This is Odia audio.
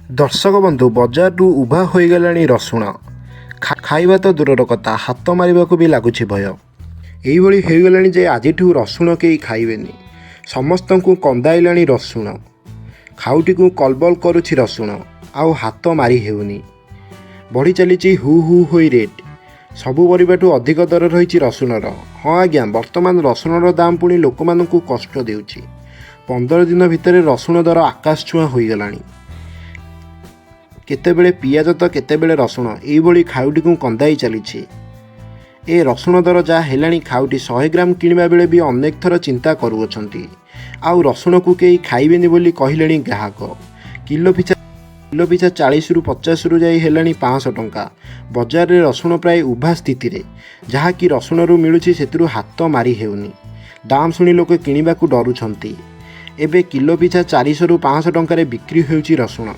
ଦର୍ଶକ ବନ୍ଧୁ, ବଜାରରୁ ଉଭା ହୋଇଗଲାଣି ରସୁଣ। ଖାଇବା ତ ଦୂରର କଥା, ହାତ ମାରିବାକୁ ବି ଲାଗୁଛି ଭୟ। ଏଇଭଳି ହୋଇଗଲାଣି ଯେ ଆଜିଠୁ ରସୁଣ କେହି ଖାଇବେନି। ସମସ୍ତଙ୍କୁ କନ୍ଦାଇଲାଣି ରସୁଣ। ଖାଉଟିକୁ କଲବଲ କରୁଛି ରସୁଣ, ଆଉ ହାତ ମାରି ହେଉନି। ବଢ଼ି ଚାଲିଛି ହୁ ହୁ ହୋଇ ରେଟ୍। ସବୁ ପରିବାଠୁ ଅଧିକ ଦର ରହିଛି ରସୁଣର। ହଁ ଆଜ୍ଞା, ବର୍ତ୍ତମାନ ରସୁଣର ଦାମ ପୁଣି ଲୋକମାନଙ୍କୁ କଷ୍ଟ ଦେଉଛି। 15 ଦିନ ଭିତରେ ରସୁଣ ଦର ଆକାଶ ଛୁଆଁ ହୋଇଗଲାଣି। କେତେବେଳେ ପିଆଜ ତ କେତେବେଳେ ରସୁଣ, ଏଇଭଳି ଖାଉଟିକୁ କନ୍ଦାଇ ଚାଲିଛି। ଏ ରସୁଣ ଦର ଯାହା ହେଲାଣି, ଖାଉଟି 100 ଗ୍ରାମ କିଣିବା ବେଳେ ବି ଅନେକ ଥର ଚିନ୍ତା କରୁଅଛନ୍ତି। ଆଉ ରସୁଣକୁ କେହି ଖାଇବେନି ବୋଲି କହିଲେଣି ଗ୍ରାହକ। କିଲୋ ପିଛା 40ରୁ 50ରୁ ଯାଇ ହେଲାଣି 500 ଟଙ୍କା। ବଜାରରେ ରସୁଣ ପ୍ରାୟ ଉଭା ସ୍ଥିତିରେ। ଯାହାକି ରସୁଣରୁ ମିଳୁଛି, ସେଥିରୁ ହାତ ମାରି ହେଉନି। ଦାମ ଶୁଣି ଲୋକେ କିଣିବାକୁ ଡରୁଛନ୍ତି। ଏବେ କିଲୋ ପିଛା 400ରୁ 500 ଟଙ୍କାରେ ବିକ୍ରି ହେଉଛି ରସୁଣ।